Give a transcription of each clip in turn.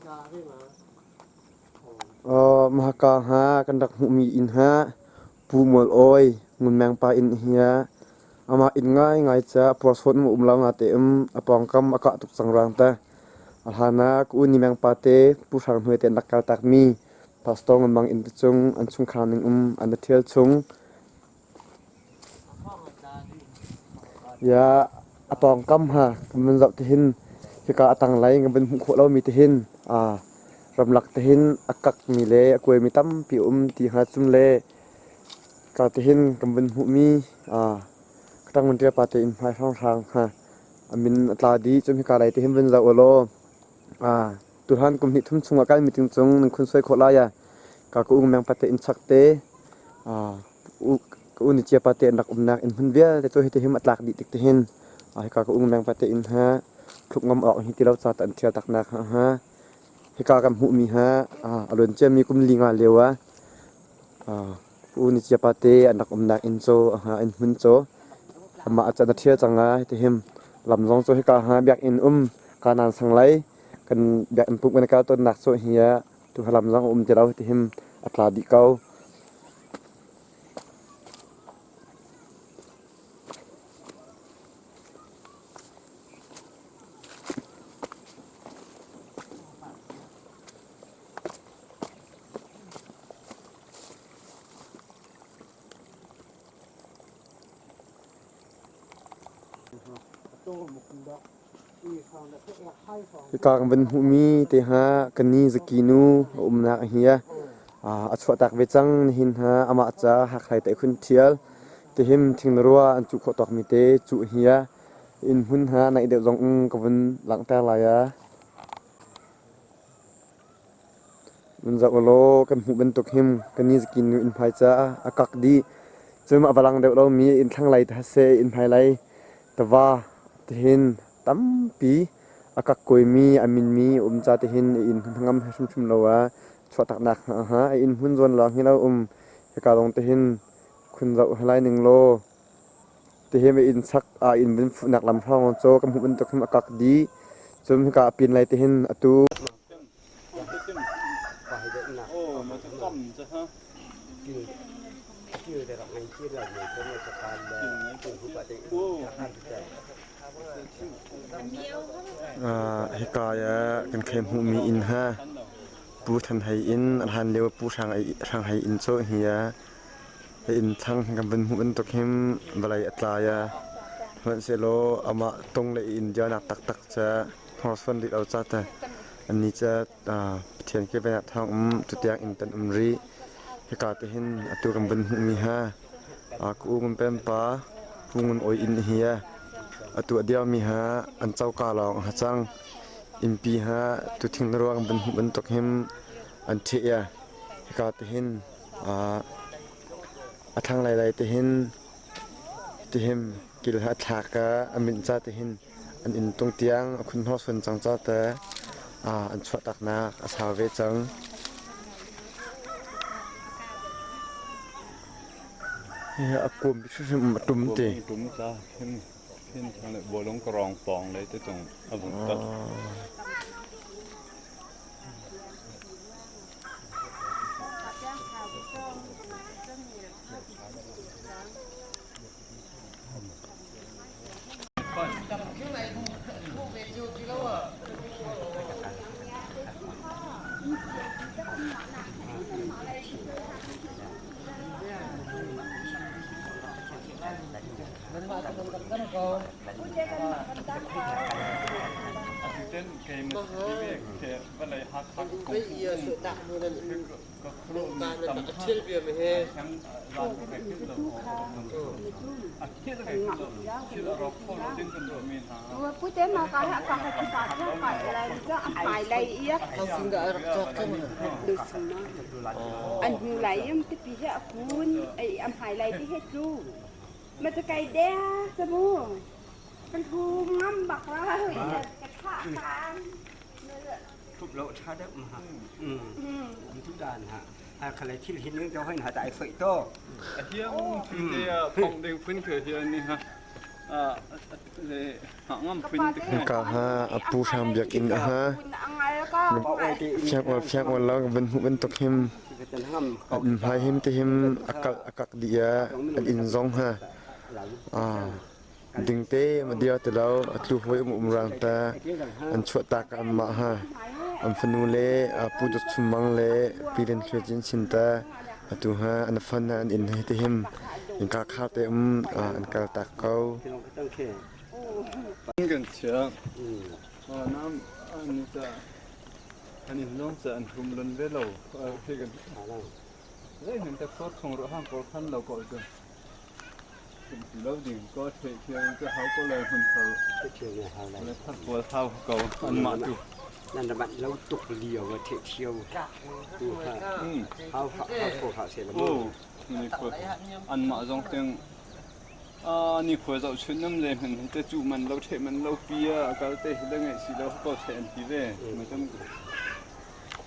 Mahaka ha kan rak hmuhmi inn ha Pu Mual Awi Ngunmeng pa inn hi amah inn ngaingai ca puarsawn um um lo nga te um a pawngkam a kah tuk cang ruang te. A hlan ah ka u Ni Meng pa te Pu Hrang Hnuai te an rak kal takmi Pastor Ngun Mang inn te cung an chungkhar ning um an i ṭhial chung. Ya a pawngkam ha kan vun zoh tihin hika a tanglei kan vun hmuh khawh lomi tihin ramlak tihin a kakmi le a kuaimi tampi a um ti hnga cum le ka tihin kan vun hmuhmi ka ṭang vun ṭial pa te inn hmai hrawnghrang ha a min a tla dih cun hika lei tihin vun zoh ulaw tuhan kum hnih thum chungah kal meeting cung nan khun suai khawh lai ah ka ka ung meng pate inn chak te ka u ni cia pate an rak umnak inn hmun vialte cu hiti him a tlak dih tik tihin hika ka ung meng pate inn ha thluk ngam awk hi ti lo ca an thial taknak ha ha hika kan hmuhmi ha a luan ciami kum li nga lio ah u ni cia pate an rak umnak inn cu inn hmun cu amah a can a thial cang ah hiti him lam zong cu hika ha biakinn um kanan sang lei kan biakinn pumh kan kal tawnnak cu hi ah tu lam zong a um ti lo hiti him a tla dih ko. Hika kan van hmuhmi te ha kani zaki nu a umnak hi a chuahtak ve cang. Nihin ha amah ca hakhlai te khun thial. Tihim thinglarua an cuh khawh tawkmi te cuh hi a inn hmun ha naih deuh zong ka vun langhter lai a. Vun zoh ulaw kan hmuh bantuk him kani zaki nu inn hmai ca a kak dih. Cun a va lang deuh lomi inn thlanglei te seh inn hmailei tiva tihin tampi a kakkuaimi a minmi a um ca tihin a inn hnangam hrimhrim lo ah chuahtaknak hnga a inn hmun zawn lawng hi lo um hika zong tihin khun zoh lai ning law tihin a inn sak a inn vun fuhnak lam hrawng cu kan hmuh bantuk hin a kak dih cun hika a pin lai tihin atu Hika ah kan khei hmuhmi inn ha Pu Than Hei inn a hlan lio Pu Hrang Hei inn cu hi inn thlang kan vun hmuh bantuk hin vawlei a tlai a hmanhsehlaw amah tung le inn dianak taktak cu hnorsuan rih lo ca te annih cu Pathian kilvennak thawng um tutiang inn tan um rih. Hika te hin atu kan vun hmuhmi ha ka u Ngun Pem pa Pu Ngun Awi inn hi atu a dirmi ha an coka lawng a ha cang. Innpi ha tuthing na ruang vun hmuh bantuk hin an ṭheh i hika te hin a thlanglei lei te hin tihim kil ha a thlak a minh ca te hin an inn tung tiang a khun hnawhsun cang ca te an chuahtaknak a sau ve cang. Hi a kuam hrimhrim a tum ti. Tum ca khin khin thang le bawlung ka rong pawng le te cung a vung tat. An hnu lai im tipi hi a kun ai am hai lai ti he tlu ma ta kai de ta mu kan hu ngam bak la ka tha kan Thup lo tha deuh ma ha. Um tu dan ha. A khalai thil hin ning to hoin ha dai foi to. A hiang thil te a phong ding phun ke hian ni ha. A le ha ngam phun te Hika ha a pu Hrang Biakinn a ha. Fiang awl fiang awl lo kan van hmuh bantuk him an inn hmai him te him a kalh a kak dih ah an inn zong ha dingte ma dir ti lo a tlu hawi um um rang ta an chuah tak ah anmah ha an fanu le Pu Dawt Chum Mang le Pi Lian Hluai Cin Chin ta atu ha an fan an inn he te him innka khar te um an kal tak ko. Kan chia. Nam an ca an inn zong ca an hum lon ve lo. Zei hmanh te phor chung ro hang kor khan lo ko cu. Kum lo ding ko the thiang cu hau ko lai hun thar. Le thar pawl hau ko an mah tu. Nan da bat lo tuk lio wa the thio. Tu ha. Hau hau ko ha se la mo. An mah zong teng ni khua zoh chun nam le hman hi te cu man lo the man lo pi a kal te hi le ngai si lo ko the an ti ve. Ma tam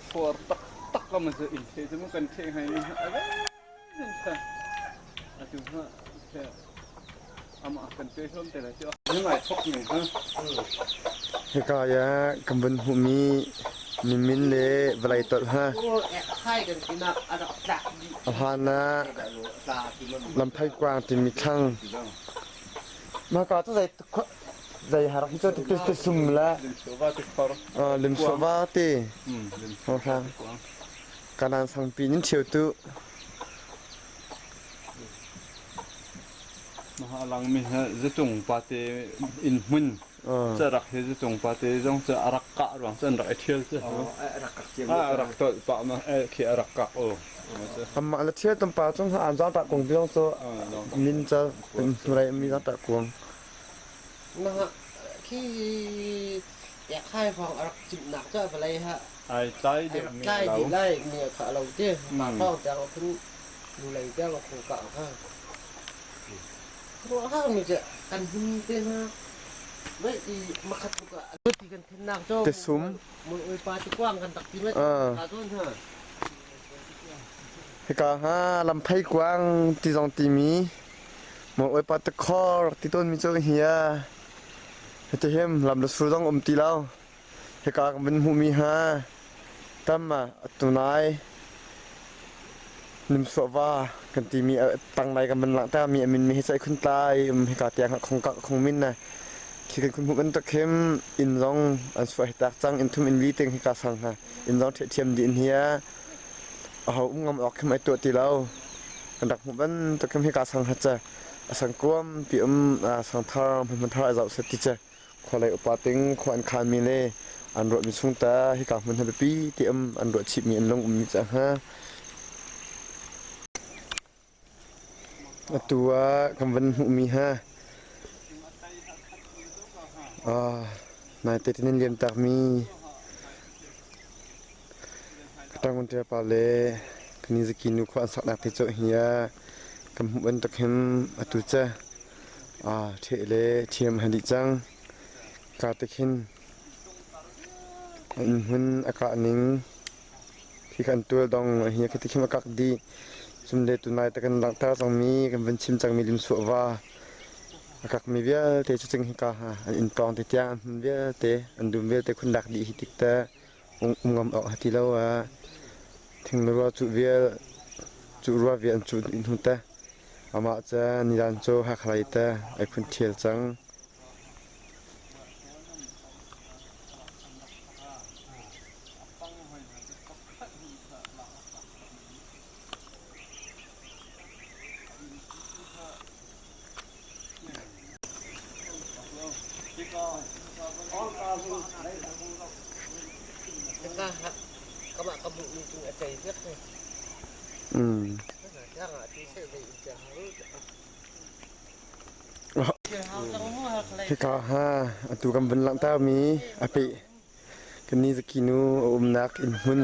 for tak tak ka ma in the chu kan the hai ni a atu ha the ama kan te hlom te la chu ni mai thok ni ha. Hika ya kan vun hmuhmi mimin le vawlei tolh ha. A hlan ah lamphai kuang timi thlang. Maka cu zei zei har hi cu ti sum la limsova ti hang kanan sangpi nin cheu tu. Maha lang mi ha zatung pate in hmun ca rak hi zatung pate zong cu a rak kah ruang cu an rak i ṭhial cu a rak tolh pah ma khi a rak kak o. Amah le thial tam pa chung an zang ta kung biong cu min ca rai mi zang ta kuang. Maha khi khai phong a rak cimnak cu vawlei ha ai tlai deuh mi tlai dih lai mi kha lo ti ma phong tiang khun nu lei tiang khung ka kha ruah ha mi che kan him te na mai i makhat tuk ah ti kan thennak cu Tesum mul pa ti kuang kan tak ti mai ka zawn ha. Hika ha lamphei kuang ti zong timi mawi pa te khor ti tawn mi cu hi a hiti him lam le sur zong um ti lo. Hika kan vun hmuhmi ha tam ah tunai Nimsuahva kan timi tanglei kan van langhter mi a min mi hi cu ai khun tlai um hika tiang ah khong kak khong min na khi kan khun hmuh bantuk him inn zong an suah hi tak cang inn thum inn li ting hika sang ha inn zong ṭhiamṭhiam dih in hi a aho um ngam awk khim ai tuah ti lo kan rak hmuh bantuk him hika sang ha ca a sang kuam pi um sang thar hmun thar ai zoh set ti ca Khualei upa ting khua an khanmi le an ruahmi chung ta hika hmun hi biapi ti um an ruah chihmi an lung ummi ca hnga. Atu ah kan van hmuhmi ha naite tin in liam takmi Katangun pa le Kanizaki nu khua an saknak te cu hi ah kan hmuh bantuk hin atu ca Ṭheh le ṭhiam an dih cang. Kaa te khin an innhmun a kah ning khi kha an tual dong hi khi ti khin a kak dih. Cun le tunai te kan langhter cangmi kan vun chim cangmi limsuah va a kakmi vialte cu cing hika ha an inn pawng te tiang an hmun vialte an dum vialte khun lak dih hi tik te um ngam awk ha ti lo ah thing le rua cuh vial cuh rua vial an cuh in hnu te. Amah cu nizan cu Hakhalay te ai phun ṭhial cang. Hika ha atu kan vun langhtermi a peh kan ni zaki nu a umnak inn hmun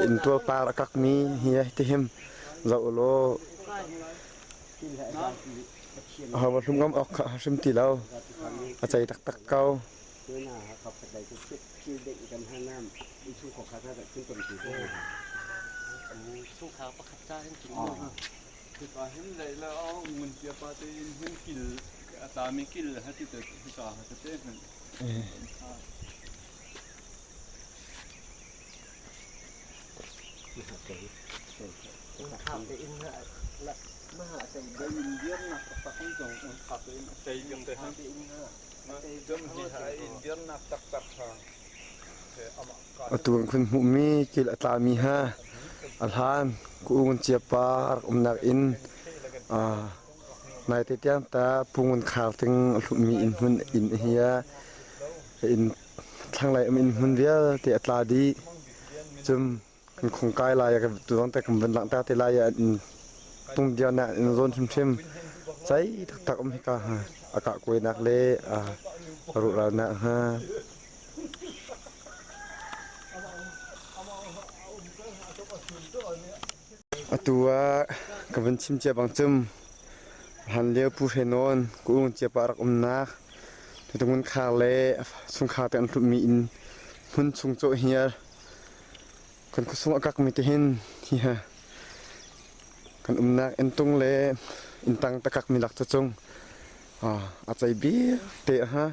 inn tual par a kakmi hi ti him zoh ulaw aho va hlum ngam awk kha hrim ti lo a cei taktak ko. Hika hin lei le ngun tia pa te in hin kil a tlami kil ha ti te hika ha te te hin. Atu kan khun hmuhmi kil a tlami ha a hlan ku ngun cia pa a rak umnak inn naite tiang ta Pu Ngun Khar ting a hlutmi inn hmun inn hi a inn thlanglei um inn hmun vialte a tla dih. Cum kan khung kai lai kan tu zong te kan van langhter te lai ah in tung dian ah in zawn hrimhrim cai taktak um hika ha a kah kuainak le a ruhralnak ha. Atu ah ka van chim cia bang cum hlan lio Pu Hre Nawn ka ung cia pa rak umnak tutungun khar le chungkhar te an hlutmi inn hmun chung cawh hiar Kan khuasung a kakmi te hin hi ha kan umnak inntung le inntang takakmi lak cu cung a cei bik te a ha.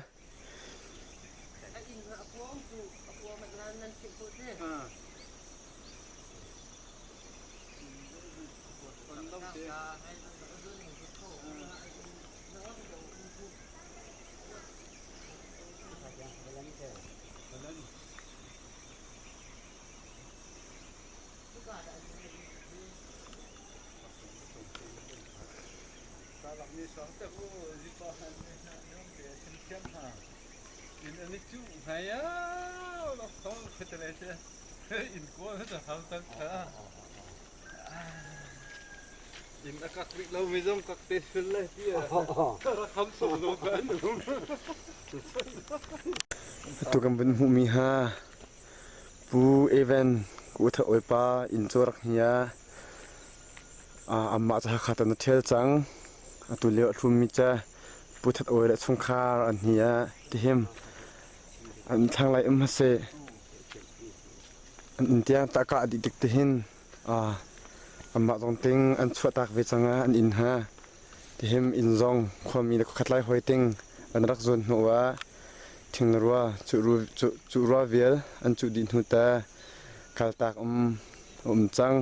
Atu kan vun hmuhmi ha Pu Evan ka u Thawipa inn cu rak hnia. Amah cu Hakha tan a ṭhial cang. Atu lio a hlummi cu Pu That Awi le chungkhar an hnia tihim. An thlanglei um hmaseh. An inn tiang tah dih tik tihin amah zong ting an chuahtak ve cang ah an inn ha. Tihim inn zong khuami le khuakhat lai hawi ting an rak zuan hnu ah thingrua cuhrua vial an cuh dih hnu ta kaltak um a um cang.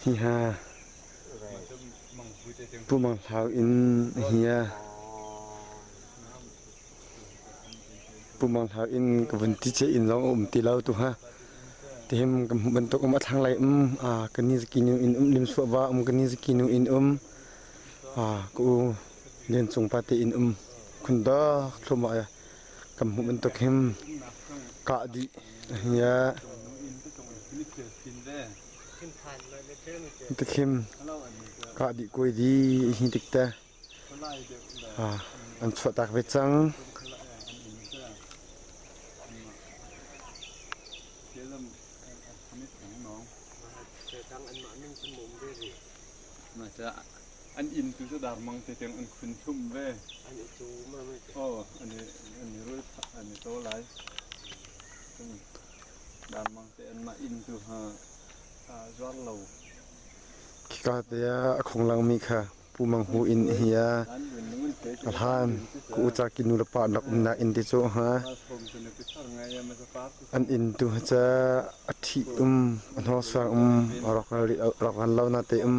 Hi ha Pu Mang Hlau inn hi a Pu Mang Hlau inn ka vun ti che inn zong a um ti lo tu ha. Tihim ka hmuh bantuk um a thlanglei um a ka ni zaki nu inn um lim suah va um ka ni zaki nu inn um a ka u Lian Cung pa te inn um khun dawk thluahmah ya kan hmuh bantuk hin kah dih ya tikhim kah dih kuai di hi tik te an chuahtak ve cang. An inn tu cu darmang te tiang an khun hlum ve. An i cu ma ma te. Oh, an i an i rul an i taw lai. Darmang te an mah inn tu ha zuar lo. Khika te ah a khong langmi kha Pu Mang Hu inn hi a hlan ku uca ki nu le pa an rak umnak inn te cu ha an inn tu ca a thi um a hnorsuang um a rak ran lo na te um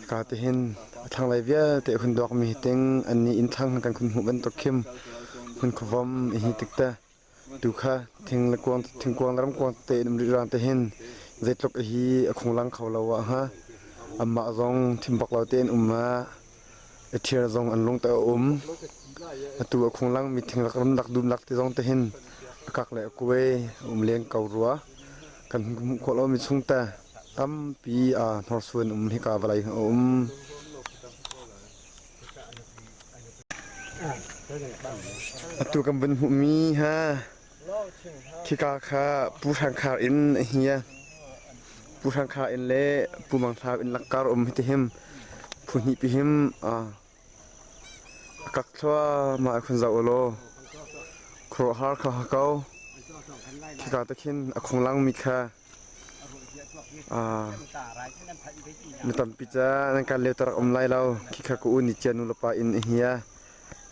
Hika te hin a thlanglei vialte a hun duakmi hi ting annih inn thlang kan hun hmuh bantuk khim hmun khuavom i hi tik te tu kha thing le kuang thingkuang le ramkuang te in um rih rang te hin zeitluk hi a khunglang kho lo ah ha amah zong thim bak lo tein um ah a ṭhiar zong an lung te a um atu a khunglang mi thing lak ram lak dum lak ti zong te hin a kak le a kuai a um len ko rua kan hmuh khawh lomi chung te Tampi aa hnorsuan um hika vawlei a um. Atu kan vun hmuhmi ha khika kha Pu Hrang Khar inn a hi a. Pu Hrang Khar inn le Pu Mang Thlau inn lakkar um hi ti him. Phu hnih pi him a kak thluahmah i khun zoh ulaw khuaruahhar kha ha ko. Khika te khin a khonglang mi kha mi tampi ca nan kan lio tarak um lai lo. Khikha ka u ni cia nu le pa inn a hia.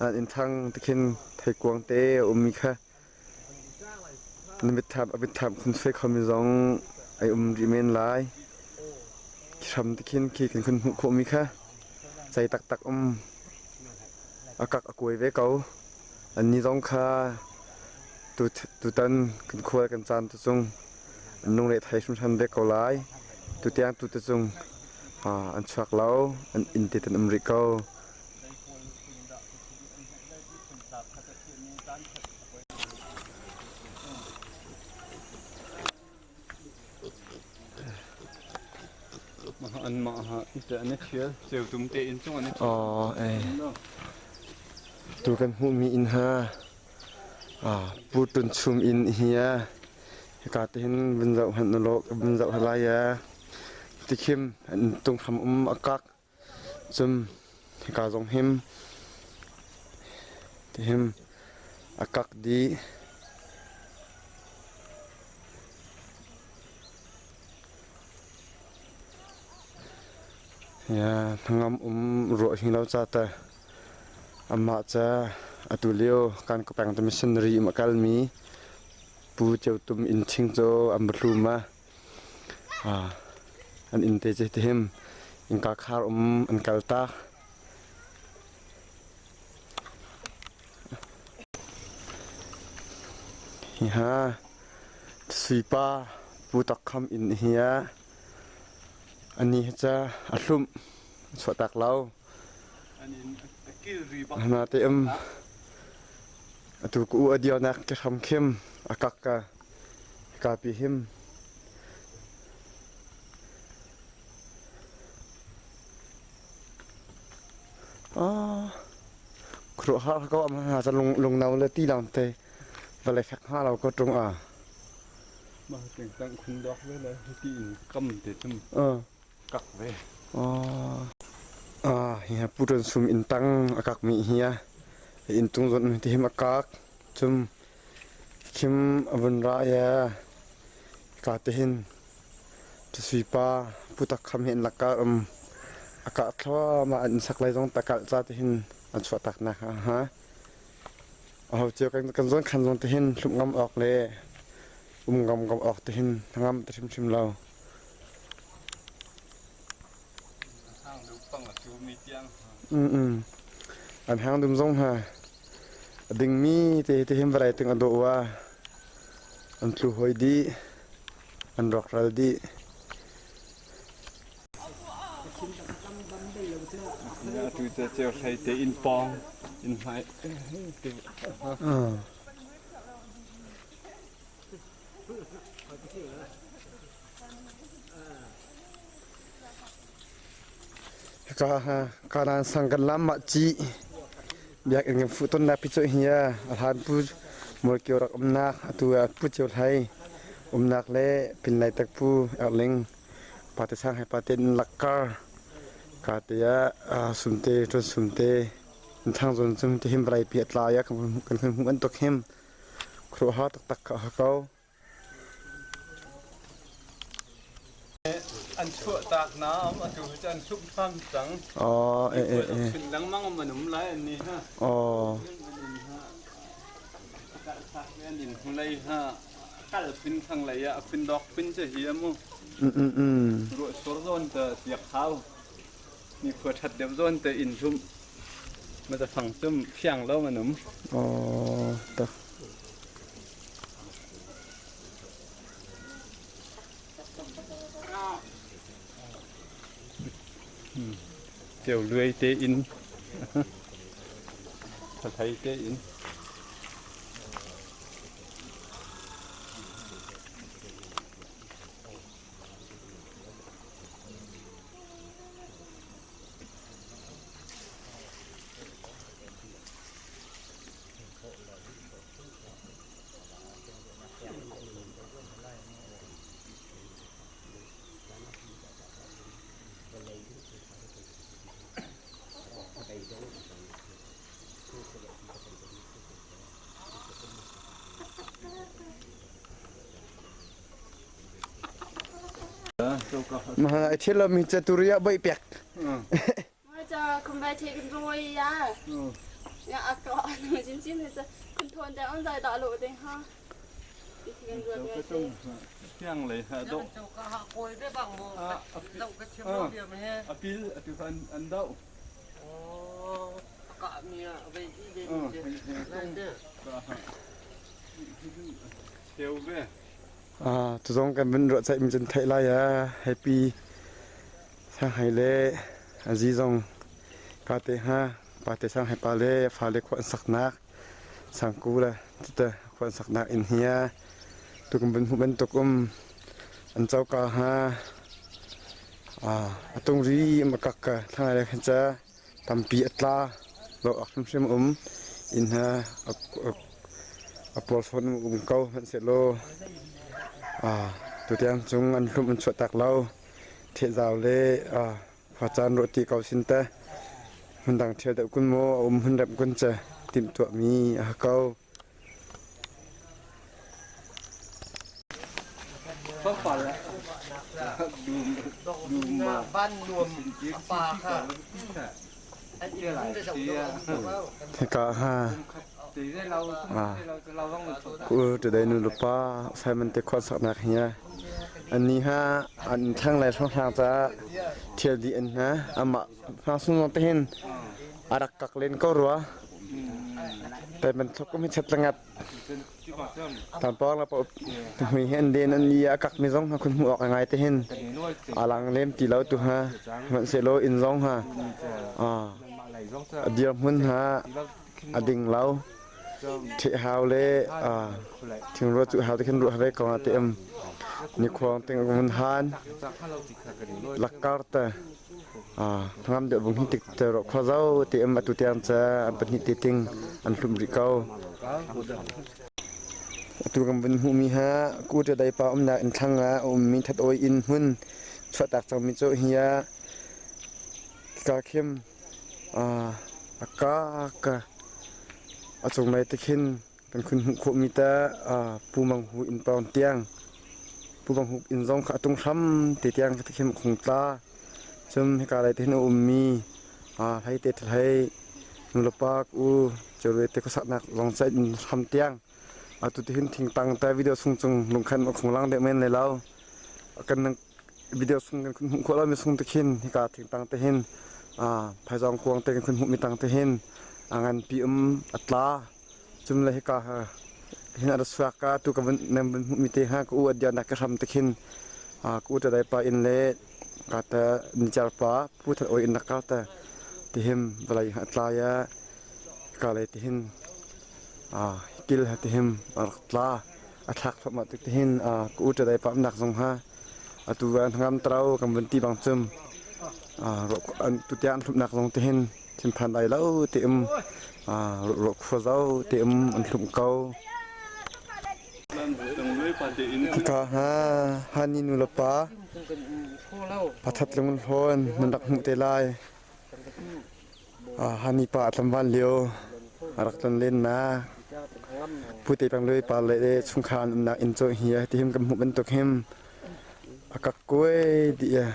An inn thang te khin theikuang te a ummi kha na mitthlam a mitthlam khun sui khomi zong ai um rih men lai. Hram te khin khi kan khun hmuh khawhmi kha cei taktak um a kak a kuai ve ko. Annih zong kha tutan kan khual kan caan tu cung an lungre thei hrimhrim ve ko lai. Tutiang tu te cung an chuak lo, an inn te tan um rih ko. Anmah ha ite an i ṭhial ceutum te inn cung an i ṭhial. Aw eh. Tu kan hmuhmi inn ha Pu Tun Chum inn hi a hika te hin vun zoh hmanh na law vun zoh lai a tikhim an tung hram um a kak Cun hika zong him tihim a kak dih. Ya, hnangam um ruah hi lo ca te amah ca atu lio kan ka peng te missionary um a kalmi Pu Ceu Tum inn ching cu an va hlum a. An inn te cu hitihin innka khar um an kal tak. Hiha Suipa Pu Tak Kham inn hi ah ani hi ca a hlumh chuah tak lo. Hna te um atu ka u a dionak ke hram khim a kak ka ka pi him. Khuaruahhar ko am hna ca lungno le ti lawng te vawlei fek hnga lo ko ṭung a. Mah ting tang khun dok ve le ti in kam te tum kak ve. Hi ha puṭon sum inn tang a kak mi hi a inn tung zawn ti him a kak cum khim a vun ra ya ka te hin Suipa Pu Tak Kham hi an lakah um a kah thluahmah an sak lai zong takalh ca tihin an chuah tak nak ha. Aho cio kan zawn khan zong tihin hlumh ngam awk le um ngam ngam awk tihin ngam ti hrimhrim lo. An hang dum zong ha a dingmi te tihin vawlei ting a dawh wa an tlu hoi dih. An rawkral dih. Atu cu ceu hlei te inn pawng inn hmai te. Hika kanan sang kan lam mah ci biakinn kan fuh tonnak pi cu hi a hlan pu Mualkio rak umnak atu ah pu Ceu Hlei umnak le Pinlai tak pu Erling pate sang he pate in lakkar ka te ah sumte ṭun sumte thang zon cum te him vawlei pi a tla ya kan kan hmuh an tuk him khuaruahhar taktak kha a ko. An chuahtak na um atu hi cu an hlumh hram cang. Aw eh eh eh. Chun lengmang um an um lai an ni ha. Aw. An in hnulei ha kal phun thang lei ah phun dok phun che hi amu. Ruah sur zawn te siak hau. Ni khua that deuh zawn te in hlum. Ma ta fang cum fiang lo manum. Aw tak. Ceu luai te in thathai te in. Ma ai thil lo mi che turia bai pek. Ca khum vai the kan roi ya. Ya a ko anu chin chin he ca khun thon da on zai da lo ding ha. Kan ruat ngai te. Tiang lei ha do. Kawi ve bang mu. Dau ka thiam lo bia ma he. Apil atu an an dau. Oh, ka mi a ve i ve te. Cheu ve. Ah, tu zong kan vun ruah ceih mi cun theih lai ah happy Shanghai le Azi zong pa te ha pa te Shanghai pa le fale khua an saknak sangku le tute khua an saknak inn hi a tukum vun hmuh bantuk um an coka ha a tung ri ma kak ka thlangai le khan ca tampi a tla lo ak hrimhrim um inn ha a puarsawn um ko hmanhsehlaw tutiang cung an hlum an chuah tak lo. Thehzau le khuacaan ruahti ko sin te hmundang ṭhial deuh kun maw a um hun remh kun ce timhtuahmi a ha ko. Hika ha ku tudai nu le pa Simon te khuan saknak hi Annih ha an thlanglei hrawnghrang caah thil dih an hna. Amah hna sung te hin a rak kak len ko rua. Tai bantuk um hi chat langat. Tampawng la pa hui hi an den an i a kak mi zong ha khun hmuh awk ngai te hin alang lem ti lo tu ha hmanhsehlaw inn zong ha a dirhmun ha a ding lo. Thehau le thingrua cu hau te khin ruah ve ko nga te um nikhuang ting vun han lakkar te thangam deuh vung hi tik te ro khua zo te um atu tiang cha an pahnih te ting an hlum rih ko. Atu kan vun hmuh mi ha ku te dai pa umnak in thlang ah a ummi that oi inn hmun chuahtak cangmi cu hi ah ka khim A ka a cunglei te khin kan khun hmuh khawhmi te Pu Mang Hu inn pawng tiang Pu Mang Hu inn zong kha a tung hram te tiang te khin khung tla. Cun hika lei te hin a ummi hlei te hlei nulepa u cewle te khuasaknak zong ca inn hram tiang atu te hin thingtang te video sung cung lungkhan a khung lang deuh men lai lo. Kan video sung kan hmuh khawh lomi sung te khin hika thingtang te hin phaizawng kuang te kan hmuhmi tang te hin a nganpi um a tla cum le hika hin a ra suak ka tu ka vun nem vun hmuhmi te ha ka u a dian ka hram te khin ka u ta pa in le ka ta nichar pa pu that oi in ka ta ti him vawlei ha tla ya ka le ti hin kil ha ti him a rak tla a thlak thluahmah tik tihin ka u ṭadai pa umnak zong ha atu an ngam trau kan vun ti bang cum tutiang an hlumnak zong tihin thinphan ai lo ti um ruah khua zo ti um an hlum ko. Ka ha hani nu le pa pathat lungun hlawn nan rak hmuh te lai. Hani pa a tlangval lio a rak tlonlen nak Pute Pangloi pa le chungkhar an umnak inn cu hi ti him kan hmuh bantuk him a kak kuai dih a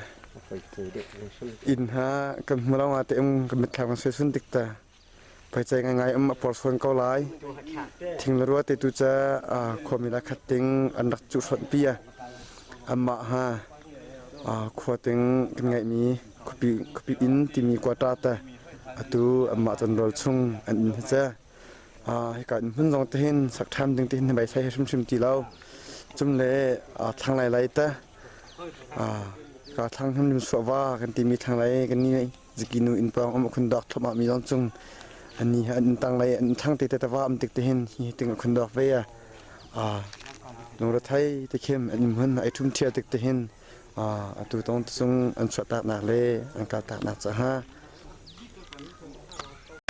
inn ha kan hmu lo nga te um kan mitthlam kan suai sun tik ta phaicai ngai um a porsuan ko lai thing le rua te tu ca khuami la khat ting an rak cuh hronh pi a amah ha khua ting kan ngeihmi khuapi khuapi inn timi quarter te atu anmah canrawl chung an inn hi cu hika inn hmun zong te hin sak ṭhan ding te hin bai sai hrimhrim ti lo cum le thlanglei lei te ka thlang hrimhrim suahva kan timi thlanglei kan ni zikinu inn pawng um khun dok thlopah mi zong cung ani an inn tang lei an thlang te te va am tik te hin hi ting khun dok ve a lungre thai te khem an hmun ai thum thia tik te hin Atu tong cung an chuahtaknak le an kaltaknak caah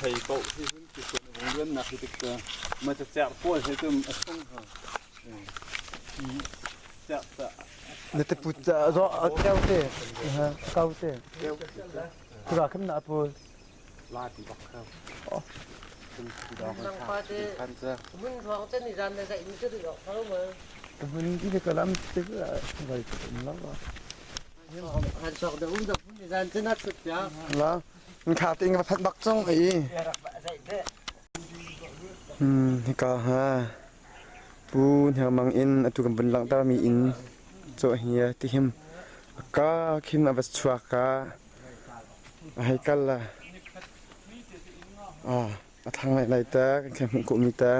Thei paoh hi hun ti suan a vung luannak hi tik ma ca cerh pawl he cum a chung ha ti cerh ca Na te put ca zo kau te kau te kura khem na pul la ti bak kha nang pa te mun ruang chen ni ran na zai mi chu ri ok ma mun ti ke kalam te vai la wa. La kha ting va phat bak cong ai. Hika ha Pu Hniang Mang inn atu kan vun langhter mi inn cawh hi ti him ka khin a va chuak ka a hei kal la a thlang lai lai ta kan khen hmuh khawh mi ta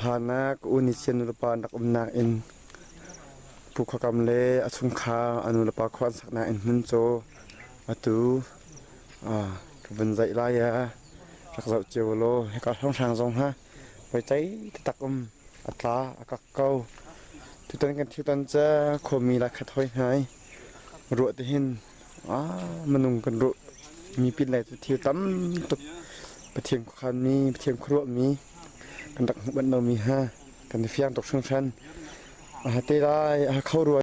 hlan ah ka u ni chian nulepa an rak umnak inn Pu Khua Kam le a chungkhar a nulepa khua an saknak inn hmun cu atu ka vun zaih lai ah rak zoh cio law hika hrawnghrang zong ha voi cei taktak um a tla a kak ko. Tutan kan thilton ca khuami la khat hoi hna i ruah ti hin minung kan ruah mi pin lai cu thil tam tuk Pathian khuakhan mi Pathian khuaruah mi kan rak hmuh banh lomi ha kan i fiang tuk hringhran. A te lai a kho rua.